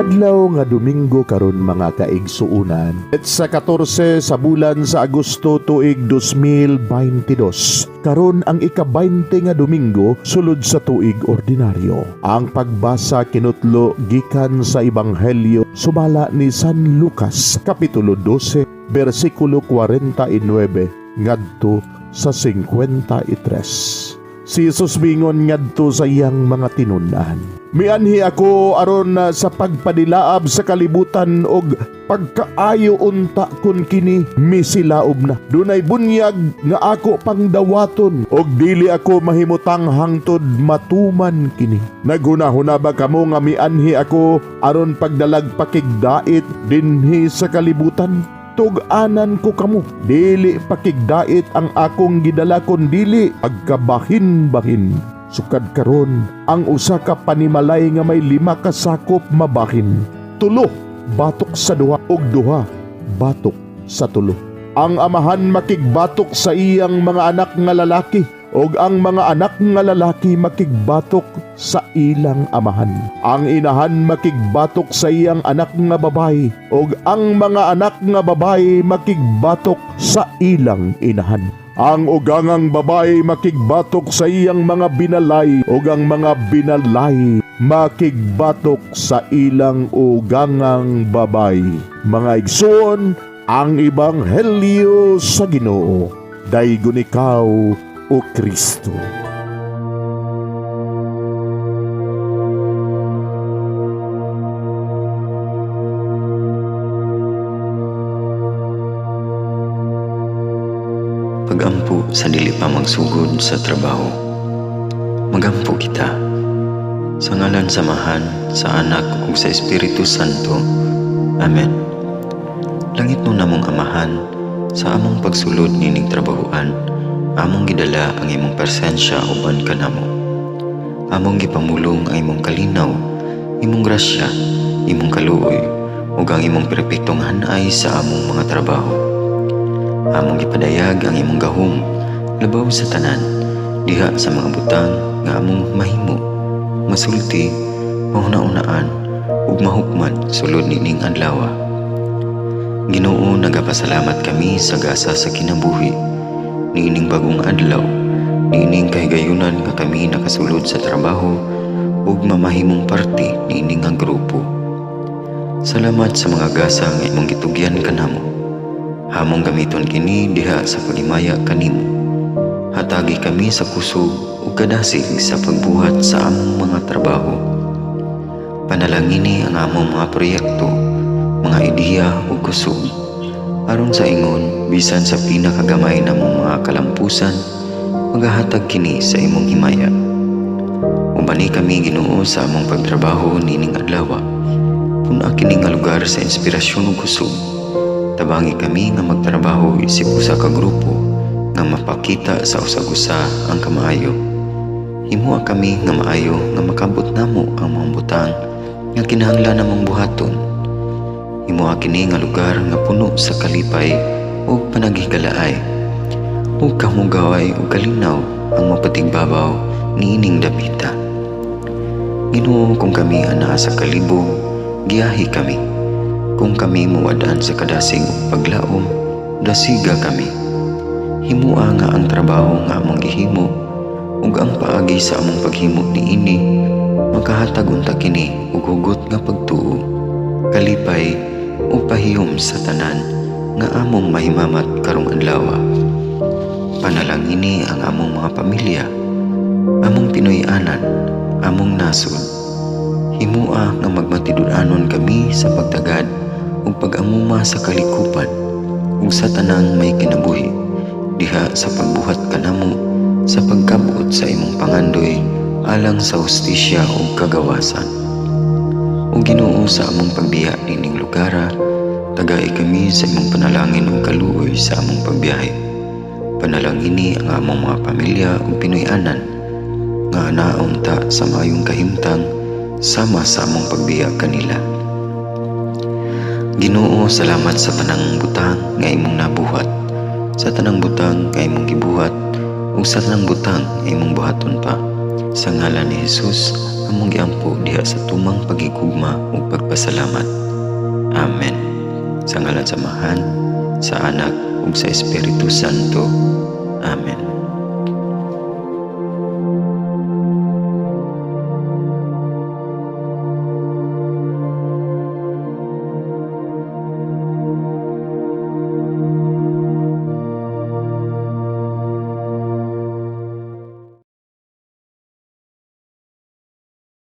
Adlaw nga Domingo karon, mga kaigsuunan. At sa 14 sa bulan sa Agosto tuig 2022. Karon ang ika-20 nga Domingo sulod sa tuig ordinaryo. Ang pagbasa kinutlo gikan sa Ebanghelyo sumala ni San Lucas, kapitulo 12, bersikulo 49 ngadto sa 53. Si Jesus mingon ngadto sa iyang mga tinun-an, "Mianhi ako aron sa pagpadilaab sa kalibutan og pagkaayo unta kun kini misilaob na. Dunay bunyag nga ako pang dawaton og dili ako mahimutang hangtod matuman kini. Naghuna-huna ba kamo nga mianhi ako aron pagdalag pakigdait dinhi sa kalibutan? Tug-anan ko kamo, dili pakigdait ang akong gidala kundili pagkabahin-bahin. Sukad karon, ang usa ka panimalay nga may 5 ka sakop mabahin. 3 batok sa 2 ug 2 batok sa 3. Ang amahan makigbatok sa iyang mga anak nga lalaki ug ang mga anak nga lalaki makigbatok sa ilang amahan. Ang inahan makigbatok sa iyang anak nga babayi ug ang mga anak nga babayi makigbatok sa ilang inahan. Ang ugangang babayi makigbatok sa iyang mga binalay ug ang mga binalay makigbatok sa ilang ugangang babayi." Mga igsoon, ang Ebanghelyo sa Ginoo. Daygon ikaw, o Kristo. Pagampo sa dili pa magsugod sa trabaho. Magampo kita. Sa ngalan sa Amahan, sa Anak ug sa Espiritu Santo. Amen. Langitnon namong Amahan, sa among pagsulod nining trabahoan, among gidala ang imong presensya uban kanamo. Among gipamulong ang imong kalinaw, imong grasya, imong kaluoy, ug ang imong perpektong hanay sa among mga trabaho. Among gipadayag ang imong gahom labaw sa tanan diha sa mga butang nga among mahimo, masulti, mahuna-unaan ug mahukman sulod nining adlaw. Ginoo, nagapasalamat kami sa gasa sa kinabuhi niining bagong adlaw, niining kahigayunan nga kami nakasulod sa trabaho ug mamahimong parte niini nga grupo. Salamat sa mga gasa nga imong gitugyan kanamo. Among gamiton kini diha sa paghimaya kanimo. Hatagi kami sa kusog ug kadasig sa pagbuhat sa among mga trabaho. Panalangini ang among mga proyekto, mga ideya ug kusog. Aron sa ingon, bisan sa pinakagamay namong mga kalampusan, magahatag kini sa imong himaya. Ubani kami, Ginoo, sa among pagtrabaho nining adlaw. Pun-a kini nga lugar sa inspirasyon ug kusog. Tabangi kami nga magtrabaho isip usa ka grupo nga mapakita sa usag-usa ang kamaayo. Himoa kami nga maayo nga makabot namo ang mga butang nga kinahanglan namong buhaton. Himoa kini nga lugar nga puno sa kalipay ug panaghigalaay. Ug kamugaway ug kalinaw ang mapatigbabaw niining dapita. Ginoo, kung kami anaa sa kalibog, giyahi kami. Kung kami muwad-an sa kadasig ug paglaom, dasiga kami. Himoa nga ang trabaho nga among gihimo ug ang paagi sa among paghimo niini makahatag unta kini og hugot nga pagtuo, kalipay ug pahiyom sa tanan nga among mahimamat karong adlaw. Panalangini ang among mga pamilya, among Pinoy-anan, among nasod. Himoa nga magmatinud-anon kami sa pagtagad ug pag-amuma sa kalikupan ug sa tanang may kinabuhi diha sa pagbuhat kanamo sa pagkabot sa imong pangandoy alang sa hustisya ug kagawasan. O Ginoo, sa among pagbiya nining lugara, tagai kami sa imong panalangin ug kaluoy sa among pagbiyahe. Panalangini ang among mga pamilya ug Pinoy-anan nga anaon ta sa maayong kahimtang sama sa among pagbiya kanila. Ginoo, salamat sa tanang butang nga imong nabuhat, sa tanang butang nga imong gibuhat, ug sa tanang butang nga imong buhaton pa. Sa ngalan ni Jesus, Among giampo diha sa tumang pagigugma ug pagpasalamat. Amen. Sa ngalan sa Amahan, sa Anak ug sa Espiritu Santo. Amen.